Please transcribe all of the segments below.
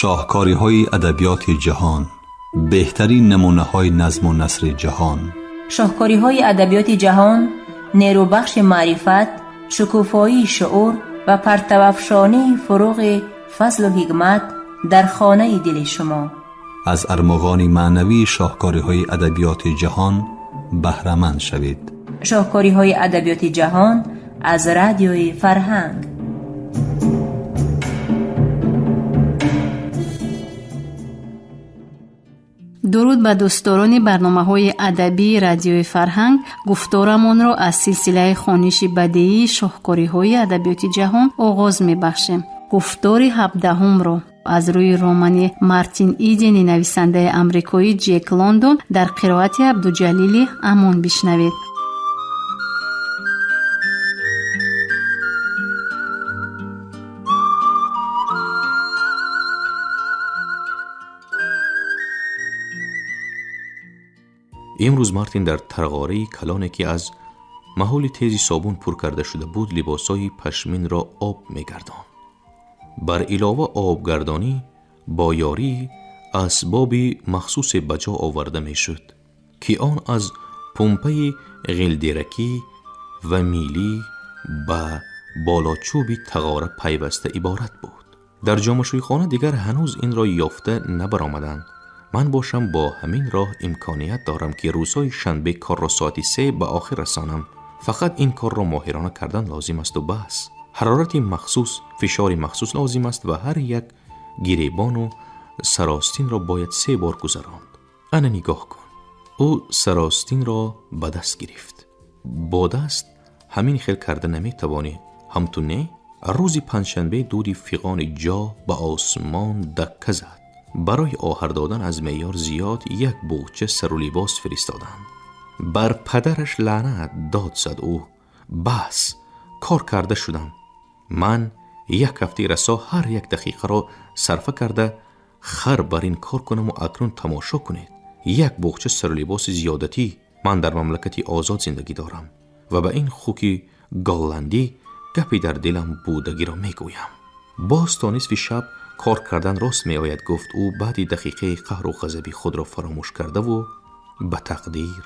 Шоҳкориҳои адабиёти ҷаҳон, беҳтарин намунаҳои назму насри ҷаҳон. Шоҳкориҳои адабиёти ҷаҳон нерӯбахши маърифат, шукуфоии шуур ва партавафшонии фуруғи фазлу ҳикмат дар хонаи дили шумо. Аз армуғони маънавии шоҳкориҳои адабиёти ҷаҳон баҳраманд шавед. Шоҳкориҳои адабиёти ҷаҳон аз Радиои Фарҳанг. Дуруд ба дӯстдорони барномаҳои адабии Радиои Фарҳанг. Гуфторамонро аз силсилаи хониши бадеии шоҳкориҳои адабиёти ҷаҳон оғоз мебахшем. Гуфтори 17-ҳумро аз рӯи романи Мартин Идени нависандаи амрикоӣ Ҷек Лондон дар қироати Абдуҷалили Амон бишнавед. Имрӯз Мартин дар тарғораи калоне, ки аз маҳлули тези собун пур карда шуда буд, либосҳои пашминро об мегардонд. Бар илова, обгардонӣ бо ёрии асбоби махсусе ба ҷо оварда мешуд, ки он аз пумпаи ғилдиракӣ ва милӣ ба болочӯби тағора пайваста иборат буд. Дар ҷомашӯйхона дигар ҳанӯз инро ёфта набаромаданд. Ман бошам, бо ҳамин роҳ имконият дорам, ки рӯзҳои шанбе корро соати 3 ба охир расонам. Фақат ин корро моҳирона кардан лозим асту бас. Ҳарорати махсус, фишори махсус лозим аст ва ҳар як гиребону саростинро бояд се бор гузаронд. Ана, нигоҳ кун. Ӯ саростинро ба даст гирифт. Бо даст ҳамин хел карда наметавонӣ, ҳам ту не? Рӯзи панҷшанбе дуди фиғони Ҷо ба осмон дакка зад. Барои оҳар додан аз меъёр зиёд як буғча сару либос фиристоданд. Бар падараш лаънат, дод зад ӯ. Бас, кор карда шудам. Ман як ҳафтаи расо ҳар як дақиқаро сарфа карда хар бар ин кор кунаму акнун тамошо кунед, як буғча сару либоси зиёдатӣ. Ман дар мамлакати озод зиндагӣ дорам ва ба ин хуки голландӣ гапи дар дилам будагиро мегӯям. Боз то нисфи шаб кор кардан рост меояд, гуфт ӯ баъди дақиқаи қаҳру ғазаби худро фаромӯш кардаву ба тақдир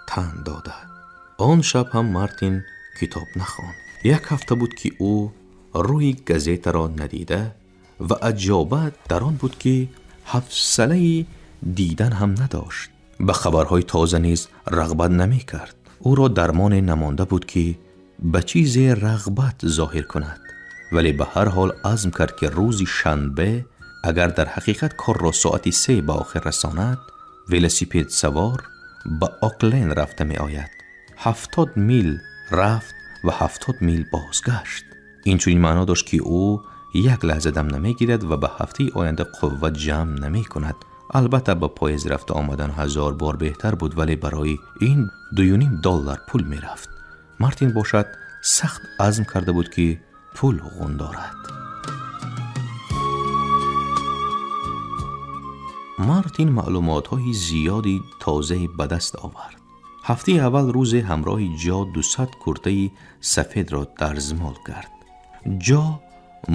тан дода. Он шаб ҳам Мартин китоб нахонд. Як ҳафта буд, ки ӯ рӯи газетаро надида, ва аҷобат дар он буд, ки ҳавсалаи дидан ҳам надошт. Ба хабарҳои тоза низ рағбат намекард. Ӯро дармоне намонда буд, ки ба чизе рағбат зоҳир кунад, вале ба ҳар ҳол азм кард, ки рӯзи шанбе, агар дар ҳақиқат корро соати 3 ба охир расонад, велосипед савор ба Оклен рафта меояд. 70 мил рафт ва 70 мил бозгашт. Инчунин маъно дошт, ки ӯ як лаҳза дам намегирад ва ба ҳафтаи оянда қувват ҷамъ намекунад. Албатта, ба поезд рафта омадан ҳазор бор беҳтар буд, вале барои ин 2,5 доллар пул мерафт. Мартин бошад, сахт азм карда буд, ки пул ғун дорад. Мартин маълумотҳои зиёди тозае ба даст овард. Ҳафтаи аввал рӯзе ҳамроҳи Ҷо 200 куртаи сафедро дарзмол кард. Ҷо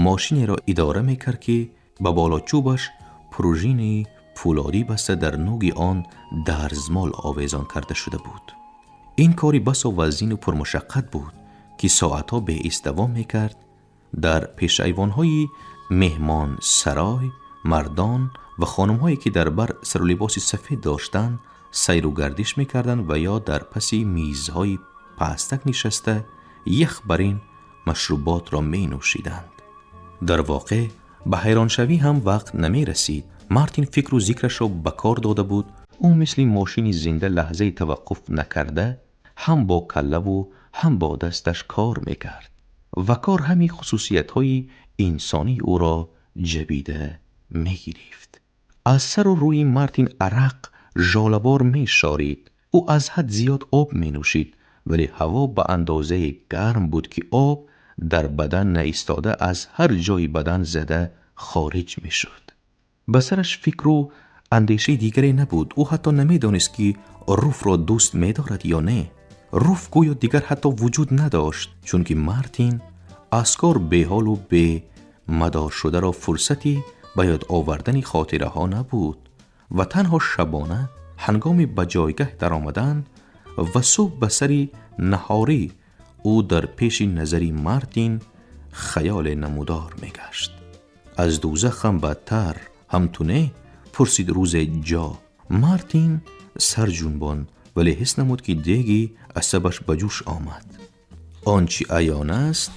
мошинеро идора мекард, ки ба болочӯбаш пружини фӯлодӣ баста, дар нӯги он дарзмол овезон карда шуда буд. Ин кори басо вазину пурмушаққат буд, ки соатҳо беист давом мекард. Дар пешайвонҳои меҳмонсарой мардон ва хонумҳое, ки дар бар сарулибоси сафед доштанд, сайру гардиш мекарданд ва ё дар паси мизҳои пастак нишаста, ях бар ин машруботро менӯшиданд. Дар воқеъ, ба ҳайроншавӣ ҳам вақт намерасид. Мартин фикру зикрашро ба кор дода буд. Ӯ мисли мошини зинда лаҳзаи таваққуф накарда, ҳам бо каллаву ҳам бо дасташ кор мекард ва кор ҳамин хусусиятҳои инсонии ӯро ҷабида мегирифт. Аз сару рӯи Мартин арақ жолавор мешорид. Ӯ аз ҳад зиёд об менӯшид, вале ҳаво ба андозае гарм буд, ки об дар бадан наистода, аз ҳар ҷои бадан зада хориҷ мешуд. Ба сараш фикру андешаи дигаре набуд. Ӯ ҳатто намедонист, ки Руфро дӯст медорад ё не. Руф гӯё дигар ҳатто вуҷуд надошт, чунки Мартин аз кор беҳолу бемадор шударо фурсати ба ёд овардани хотираҳо набуд ва танҳо шабона ҳангоми ба ҷойгаҳ даромадан ва субҳ ба сари наҳорӣ ӯ дар пеши назари Мартин хаёле намудор мегашт. Аз дӯзах ҳам бадтар, ҳам ту не? Пурсид рӯзе Ҷо. Мартин сар ҷунбонд, вале ҳис намуд, ки деги асабаш ба ҷӯш омад. Он чӣ аён аст,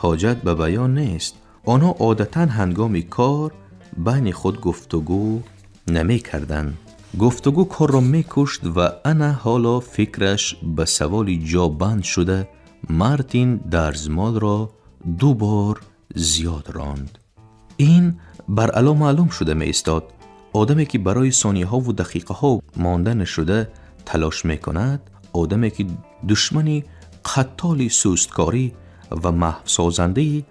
ҳоҷат ба баён нест. Онҳо одатан ҳангоми кор байни худ гуфтугӯ намекарданд. Гуфтугӯ корро мекушт ва ана ҳоло фикраш ба саволи Ҷо банд шуда, Мартин дарзмолро ду бор зиёд ронд. Ин баръало маълум шуда меистод. Одаме ки барои сонияҳову дақиқаҳо монда нашуда талош мекунад, одаме ки душмани қаттоли сусткорӣ ва маҳвсозандаи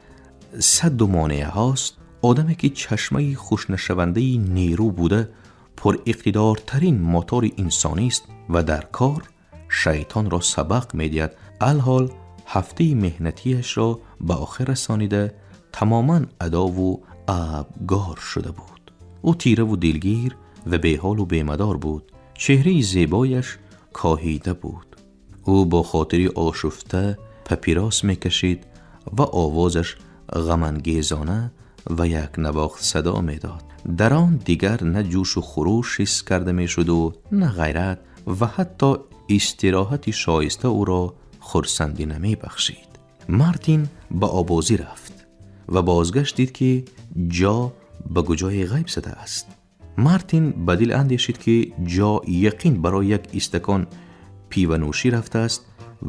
садду монеаҳост, одаме ки чашмаи хушкнашавандаи нерӯ буда, пуриқтидортарин мотори инсонист ва дар кор шайтонро сабақ медиҳад, алҳол ҳафтаи меҳнатиашро ба охир расонида, тамоман адову абгор шуда буд. Ӯ тираву дилгир ва беҳолу бемадор буд. Чеҳраи зебояш коҳида буд. Ӯ бо хотири ошуфта папирос мекашид ва овозаш ғамангезона ва якнавохт садо медод. Дар он дигар на ҷӯшу хуруш ҳис карда мешуду на ғайрат, ва ҳатто истироҳати шоиста ӯро хурсандӣ намебахшид. Мартин ба обозӣ рафт ва бозгашт дид, ки Ҷо ба куҷое ғайб задааст. Мартин ба дил андешид, ки Ҷо яқин барои як истакон пиванӯшӣ рафтааст,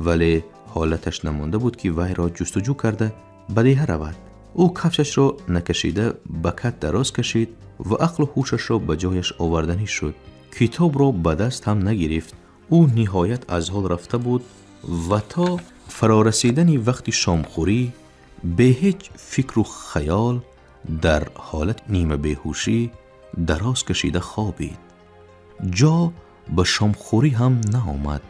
вале ҳолаташ намонда буд, ки вайро ҷустуҷӯ карда ба деҳа равад. Ӯ кафшашро накашида ба кат дароз кашид ва ақлу ҳушашро ба ҷояш оварданӣ шуд. Китобро ба даст ҳам нагирифт. Ӯ ниҳоят аз ҳол рафта буд ва то фарорасидани вақти шомхӯрӣ бе ҳеҷ фикру хаёл дар ҳолати нимабеҳушӣ дароз кашида хобид. Ҷо ба шомхӯрӣ ҳам наомад.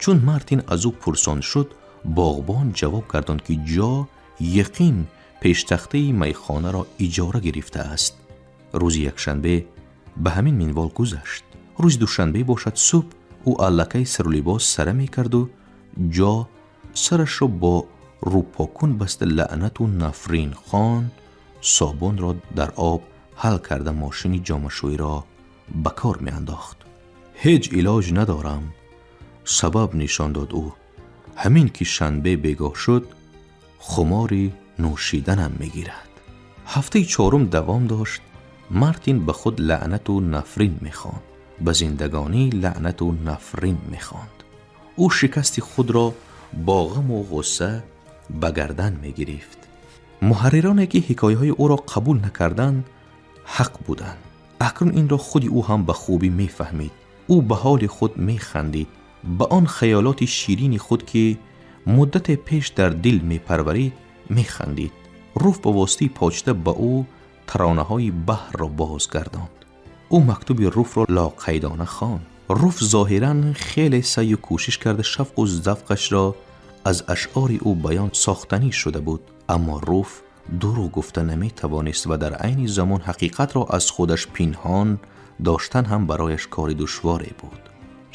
Чун Мартин аз ӯ пурсон шуд, боғбон ҷавоб гардонд, ки Ҷо яқин пештахтаи майхонаро иҷора гирифтааст. Рӯзи якшанбе ба ҳамин минвол гузашт. Рӯзи душанбе бошад, субҳ ӯ аллакай сару либос сара мекарду Ҷо сарашро бо рӯпокун баста, лаънату нафрин хон, собунро дар об ҳал карда, мошини ҷомашӯиро ба кор меандохт. Ҳеҷ илоҷ надорам, сабаб нишон дод ӯ. Ҳамин ки шанбе бегоҳ шуд, хумори нӯшиданам мегирад. Ҳафтаи чорум давом дошт. Мартин ба худ лаънату нафрин мехонд, ба зиндагонӣ лаънату нафрин мехонд. Ӯ шикасти худро бо ғаму ғусса ба гардан мегирифт. Муҳаррироне ки ҳикояҳои ӯро қабул накарданд, ҳақ буданд. Акнун инро худи ӯ ҳам ба хубӣ мефаҳмид. Ӯ ба ҳоли худ механдид, ба он хаёлоти ширини худ, ки муддате пеш дар дил мепарварид, механдид. Руф ба воситаи почта ба ӯ таронаҳои баҳрро бозгардонд. Ӯ мактуби Руфро лоқайдона хонд. Руф зоҳиран хеле саъю кӯшиш карда, шавқу завқашро аз ашъори ӯ баён сохтанӣ шуда буд, аммо Руф дурӯғ гуфта наметавонист ва дар айни замон ҳақиқатро аз худаш пинҳон доштан ҳам барояш кори душворе буд.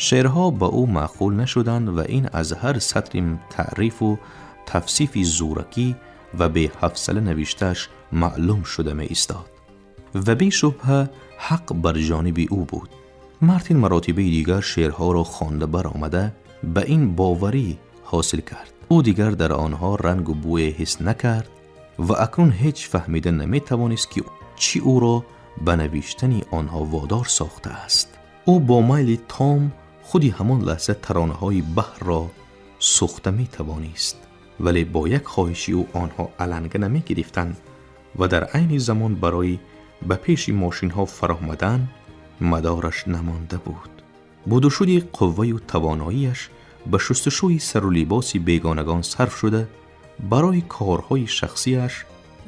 Шеърҳо ба ӯ маъқул нашуданд ва ин аз ҳар сатри таърифу тавсифи зӯракӣ ва беҳавсала навиштааш маълум шуда меистод ва бешубҳа ҳақ бар ҷониби ӯ буд. Мартин маротибаи дигар шеърҳоро хонда баромада, ба ин боварӣ ҳосил кард. Ӯ дигар дар онҳо рангу бӯе ҳис накард ва акнун ҳеҷ фаҳмида наметавонист, ки чӣ ӯро ба навиштани онҳо водор сохтааст. Ӯ бо майли том худи ҳамон лаҳза таронаҳои баҳрро сӯхта метавонист, вале бо як хоҳиши ӯ онҳо аланга намегирифтанд ва дар айни замон барои ба пеши мошинҳо фаромадан мадораш намонда буд. Будушуди қувваю тавоноияш ба шустушӯи сару либоси бегонагон сарф шуда, барои корҳои шахсиаш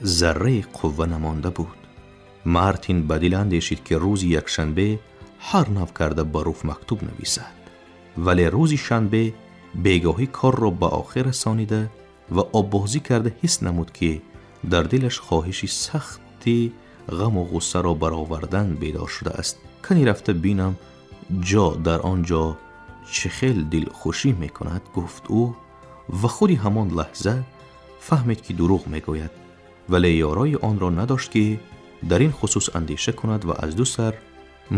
зарраи қувва намонда буд. Мартин ба дил андешид, ки рӯзи якшанбе ҳар нав карда ба Руф мактуб нависад, вале рӯзи шанбе бегоҳӣ корро ба охир расонида ва оббозӣ карда, ҳис намуд, ки дар дилаш хоҳиши сахти ғаму ғуссаро баровардан бедор шудааст. Кани рафта бинам, Ҷо дар он ҷо чӣ хел дилхушӣ мекунад, гуфт ӯ ва худи ҳамон лаҳза фаҳмид, ки дурӯғ мегӯяд, вале ёрои онро надошт, ки дар ин хусус андеша кунад ва аз ду сар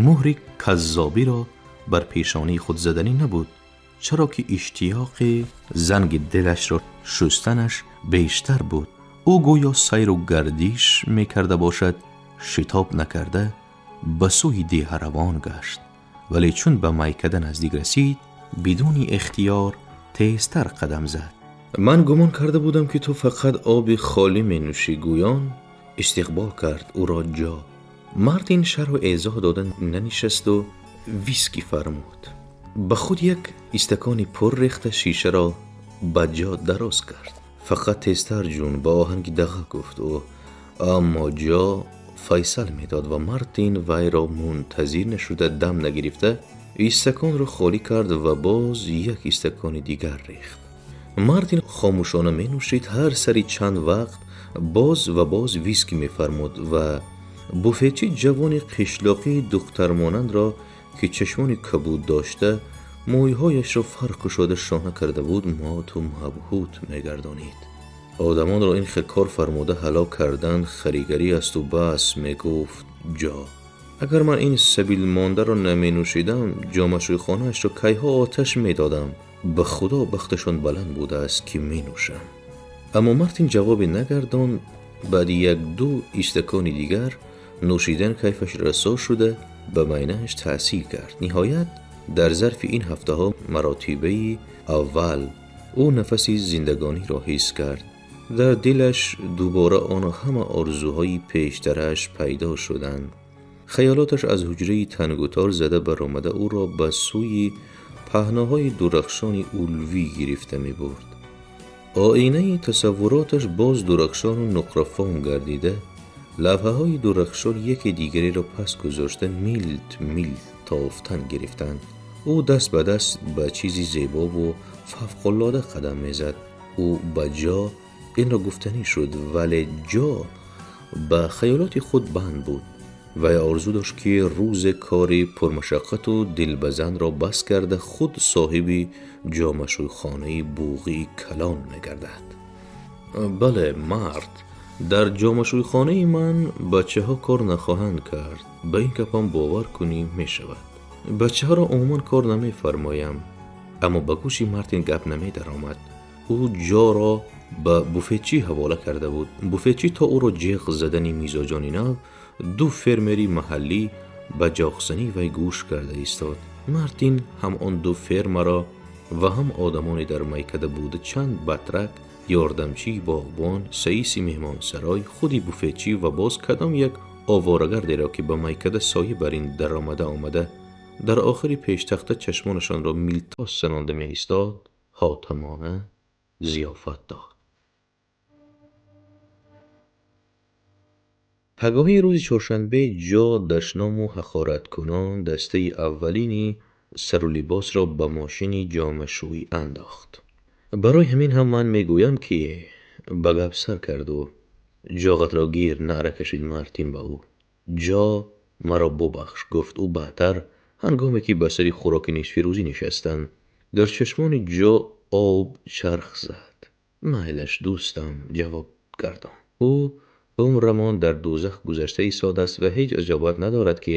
муҳри каззобиро бар пешонии худ заданӣ набуд, чаро ки иштиёқи занги дилашро шустанаш бештар буд. Ӯ гӯё сайру гардиш мекарда бошад, шитоб накарда ба сӯи деҳа равон гашт, вале чун ба майкада наздик расид, бидуни ихтиёр тезтар қадам зад. Ман гумон карда будам, ки ту фақат оби холӣ менӯшӣ, гӯён истиқбол кард ӯро Ҷо. Мартин шарҳу эзоҳ дода нанишасту виски фармуд. Ба худ як истакони пур рехта, шишаро ба Ҷо дароз кард. Фақат тезтар, ҷун, ба оҳанги дағал гуфт ӯ. Аммо Ҷо файсал медод ва Мартин вайро мунтазир нашуда, дам нагирифта, истаконро холӣ кард ва боз як истакони дигар рехт. Мартин хомӯшона менӯшид, ҳар сари чанд вақт боз ва боз виски мефармуд ва буфетчи ҷавони қишлоқии духтармонандро, ки чашмони кабуд дошта, мӯйҳояшро фарқ кушода шона карда буд, моту мабҳут мегардонид. Одамонро ин хел кор фармуда ҳалок кардан харигарӣ асту бас, мегуфт Ҷо. Агар ман ин сабилмондаро наменӯшидам, ҷомашӯйхонаашро кайҳо оташ медодам. Ба Худо, бахташон баланд будааст, ки менӯшам. Аммо Мартин ҷавобе нагардонд. Баъди як-ду истакони дигар нӯшидан кайфаш расо шуда, ба майнааш таъсир кард. Ниҳоят, дар зарфи ин ҳафтаҳо маротибаи аввал ӯ нафаси зиндагониро ҳис кард. Дар дилаш дубора он ҳама орзуҳои пештараш пайдо шуданд. Хаёлоташ аз ҳуҷраи тангутор зада баромада, ӯро ба сӯи паҳноҳои дурахшони улвӣ гирифта мебурд. Оинаи тасаввуроташ боз дурахшону нуқрафом гардида, лавҳаҳои дурахшон яке дигареро пас гузошта, милт милт тофтан гирифтанд. Ӯ даст ба даст ба чизи зебову фавқулода қадам мезад. Ӯ ба Ҷо инро гуфтанӣ шуд, вале Ҷо ба хаёлоти худ банд буд. Вай орзу дошт, ки рӯзе кори пурмашаққату дилбазанро бас карда, худ соҳиби ҷомашӯйхонаи буғии калон мегардад. Бале, мард, дар ҷомашӯйхонаи ман бачаҳо кор нахоҳанд кард. Ба ин гапам бовар кунӣ мешавад. Бачаҳоро умуман кор намефармоям. Аммо ба гӯши Мартин гап намедаромад. Ӯ ҷоро ба буфетчӣ ҳавола карда буд. Буфетчӣ то ӯро ҷеғ задани мизоҷони нав, ду фермери маҳаллӣ ба ҷоғзании вай гӯш карда истод. Мартин ҳам он ду фермаро ва ҳам одамоне дар майкада буда, чанд батрак, ёрдамчии боғбон, саиси меҳмонсарой, худи буфетчӣ ва боз кадом як оворагардеро, ки ба майкада соя бар ин даромада омада, дар охири пештахта чашмонашонро милтос занонда меистод, ҳотамона зиёфат дод. Пагоҳии рӯзи чоршанбе Ҷо дашному ҳақораткунон дастаи аввалини сару либосро ба мошини ҷомашӯӣ андохт. Барои ҳамин ҳам ман мегӯям, ки ба гап сар карду ҷоғатро гир, наъра кашид Мартин ба ӯ. Ҷо, маро бубахш, гуфт ӯ баъдтар, ҳангоме ки ба сари хӯроки нисфирӯзӣ нишастанд. Дар чашмони Ҷо об чарх зад. Майлаш, дӯстам, ҷавоб гардон ӯ. Умрамон дар дӯзах гузашта истодааст ва ҳеҷ аҷобат надорад, ки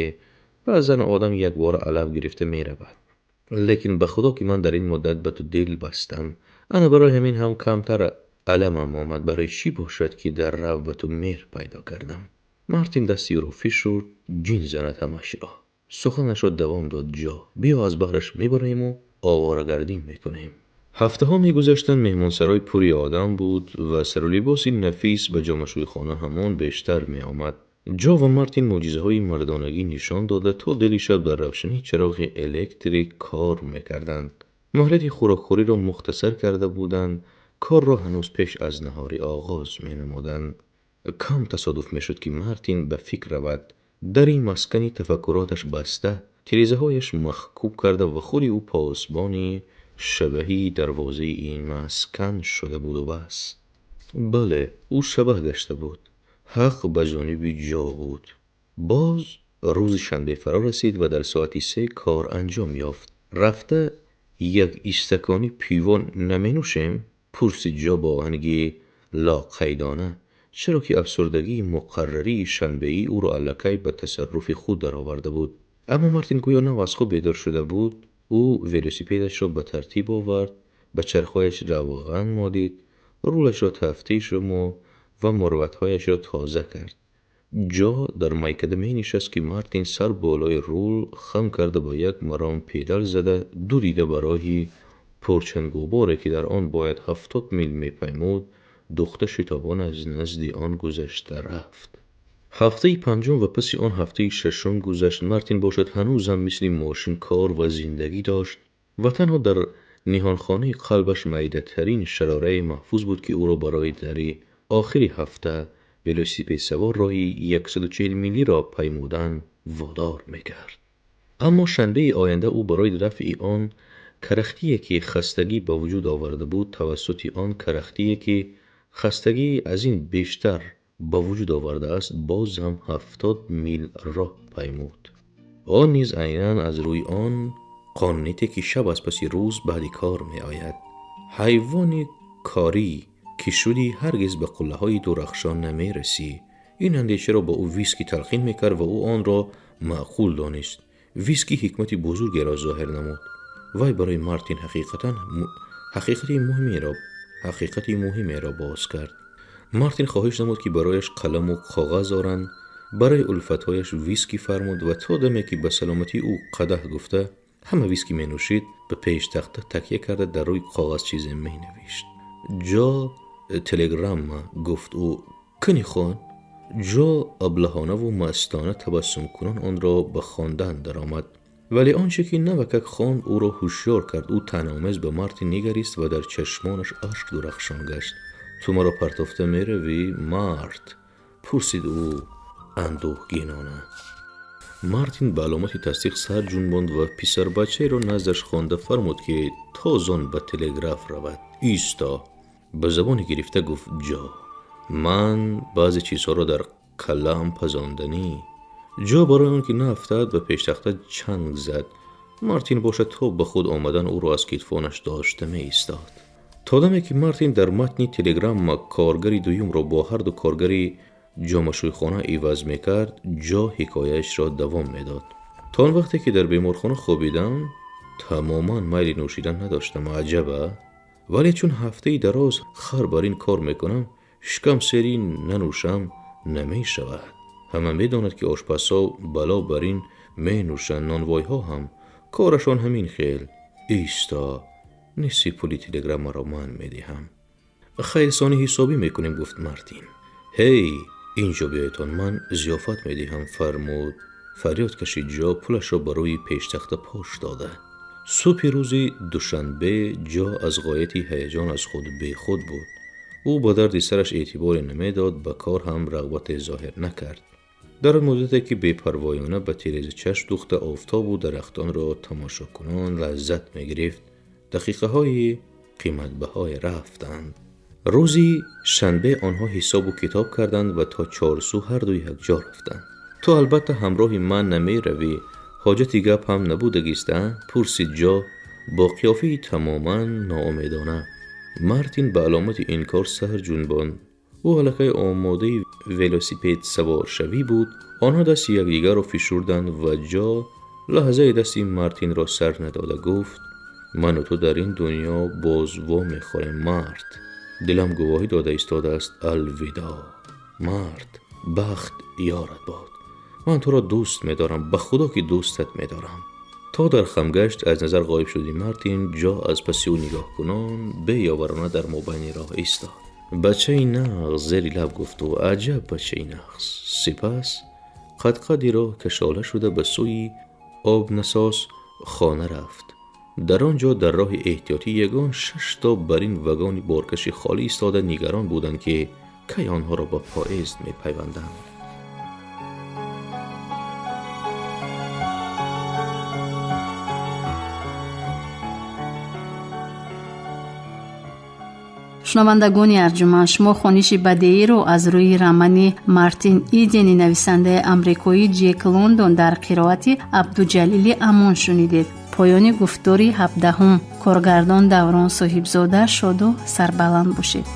баъзан одам якбора алаф гирифта меравад. Лекин ба Худо, ки ман дар ин муддат ба ту дил бастам. Ана барои ҳамин ҳам камтар аламам омад. Барои чӣ бошад, ки дар рав ба ту меҳр пайдо кардам? Мартин дасти ӯро фишурд. Ҷин занад ҳамашро, суханашро давом дод Ҷо. Биё, аз баҳраш мебароему оворагардӣ мекунем. Ҳафтаҳо мегузаштанд, меҳмонсарой пури одам буд ва сару либоси нафис ба ҷомашӯйхона ҳамон бештар меомад. Ҷо ва Мартин мӯъҷизаҳои мардонагӣ нишон дода, то дили шаб дар равшании чароғи электрик кор мекарданд. Муҳлати хӯрокхӯриро мухтасар карда буданд, корро ҳанӯз пеш аз наҳорӣ оғоз менамуданд. Кам тасодуф мешуд, ки Мартин ба фикр равад. Дари маскани тафаккуроташ баста, тирезаҳояш маҳкуб карда ва худи ӯ посбони шабаҳии дарвозаи ин маскан шуда буду бас. Бале, ӯ шабаҳ гашта буд. Ҳақ ба ҷониби Ҷо буд. Боз рӯзи шанбе фаро расид ва дар соати 3 кор анҷом ёфт. Рафта як истакони пиво наменӯшем? Пурсид Ҷо бо оҳанги лоқайдона, чаро ки афсурдагии муқаррарии шанбеӣ ӯро аллакай ба тасарруфи худ дароварда буд. Аммо Мартин гӯё нав аз хоб бедор шуда буд. Ӯ велосипедашро ба тартиб овард, ба чархҳояш равған молид, рулашро тафтиш намуд ва мурватҳояшро тоза кард. Ҷо дар майкада менишаст, ки Мартин сар болои рул хам карда ба як маром педал зада, ду дида ба роҳи пурчангуборе, ки дар он бояд 70 мил мепаймуд, духта шитобон аз назди он гузашта рафт. Ҳафтаи панҷум ва паси он ҳафтаи шашум гузашт. Мартин бошад ҳанӯзам мисли мошин кор ва зиндагӣ дошт ва танҳо дар ниҳонхонаи қалбаш майдатарин шарорае маҳфуз буд, ки ӯро барои дари охири ҳафта велосипедсавор роҳи 140 милиро паймудан водор мекард. Аммо шанбеи оянда ӯ барои рафъи он карахтие, ки хастагӣ ба вуҷуд оварда буд, тавассути он карахтие, ки хастагӣ аз ин бештар ба вуҷуд овардааст, боз ҳам 70 мил роҳ паймуд. Он низ айнан аз рӯи он қонуните, ки шаб аз паси рӯз баъди кор меояд. Ҳайвони корӣ ки шудӣ, ҳаргиз ба қуллаҳои дурахшон намерасӣ. Ин андешаро ба ӯ виски талқин мекард ва ӯ онро маъқул донист. Виски ҳикмати бузургеро зоҳир намуд. Вай барои Мартин ҳақиқати муҳимеро боз кард. Мартин хоҳиш намуд, ки барояш қаламу коғаз оранд, барои улфатҳояш виски фармуд ва то даме, ки ба саломатии ӯ қадаҳ гуфта ҳама виски менӯшид, ба пештахта такя карда дар рӯи коғаз чизе менавишт. Ҷо телеграмма, гуфт ӯ, кани хон. Ҷо аблаҳонаву мастона табассумкунон онро ба хондан даромад. Вале он че ки навакак хонд, ӯро ҳушёр кард. Ӯ таънаомез ба Мартин нигарист ва дар чашмонаш ашк дурахшон гашт. Ту маро партофта меравӣ, мард? Пурсид ӯ андӯҳгинона. Мартин ба аломати тасдиқ сар ҷунбонд ва писарбачаеро наздаш хонда фармуд, ки тозон ба телеграф равад. Исто, ба забони гирифта гуфт Ҷо. Ман баъзе чизҳоро дар каллаам пазонданӣ. Ҷо барои он ки наафтад, ба пештахта чанг зад. Мартин бошад то ба худ омадан ӯро аз китфонаш дошта меистод. То даме ки Мартин дар матни телеграмма коргари дуюмро бо ҳарду коргари ҷомашӯйхона иваз мекард, Ҷо ҳикояашро давом медод. То он вақте ки дар беморхона хобидам, тамоман майли нӯшидан надоштам. Аҷаба! Вале чун ҳафтаи дароз хар бар ин кор мекунам, шикам сери нанӯшам намешавад. Ҳама медонад, ки ошпазҳо бало бар ин менӯшанд, нонвойҳо ҳам корашон ҳамин хел. Исто, нисфи пули телеграммаро ман медиҳам. Хайрсонӣ ҳисобӣ мекунем, гуфт Мартин. Ҳей, инҷо биёедтон, ман зиёфат медиҳам, фармуд. Фарёд кашид Ҷо, пулашро ба рӯи пештахта пош дода. Субҳи рӯзи душанбе Ҷо аз ғояти ҳаяҷон аз худ бехуд буд. Ӯ ба дарди сараш эътиборе намедод, ба кор ҳам рағбате зоҳир накард. Дар он муддате ки бепарвоёна ба тиреза чашм духта офтобу дарахтонро тамошокунон лаззат мегирифт, дақиқаҳои қиматбаҳое рафтанд. Рӯзи шанбе онҳо ҳисобу китоб карданд ва то чорсӯ ҳарду якҷо рафтанд. Ту албатта ҳамроҳи ман намеравӣ, ҳоҷати гап ҳам набудагист, а? Пурсид Ҷо бо қиёфаи тамоман ноумедона. Мартин ба аломати инкор сар ҷунбонд. Ӯ аллакай омодаи велосипедсаворшавӣ буд. Онҳо дасти якдигарро фишурданд ва Ҷо лаҳзаи дасти Мартинро сар надода гуфт: ману ту дар ин дунё боз вомехӯрем, мард. Дилам гувоҳӣ дода истодааст. Алвидо, мард, бахт ёрат бод. Ман туро дӯст медорам, ба худо ки дӯстат медорам. То дар хамгашт аз назар ғоиб шуди Мартин, Ҷо аз паси ӯ нигоҳкунон беёварона дар мобайни роҳ истод. Бачаи нағз, зери лаб гуфт ӯ, аҷаб бачаи нағз. Сипас қадқади роҳ кашола шуда ба сӯи обнасос хона рафт. Дар он ҷо дар роҳи эҳтиётӣ ягон 6 то бар ин вагони боркаши холӣ истода нигарон буданд, ки кай онҳоро ба поезд мепайванданд. Шунавандагони арҷуманд, шумо хониши бадеиро аз рӯи романи Мартин Идени нависандаи амрикоӣ Ҷек Лондон дар қироати Абдуҷалили Амон шунидед. Поёни гуфтори 17-ум. Коргардон Даврон Соҳибзода. Шоду сарбаланд бошед.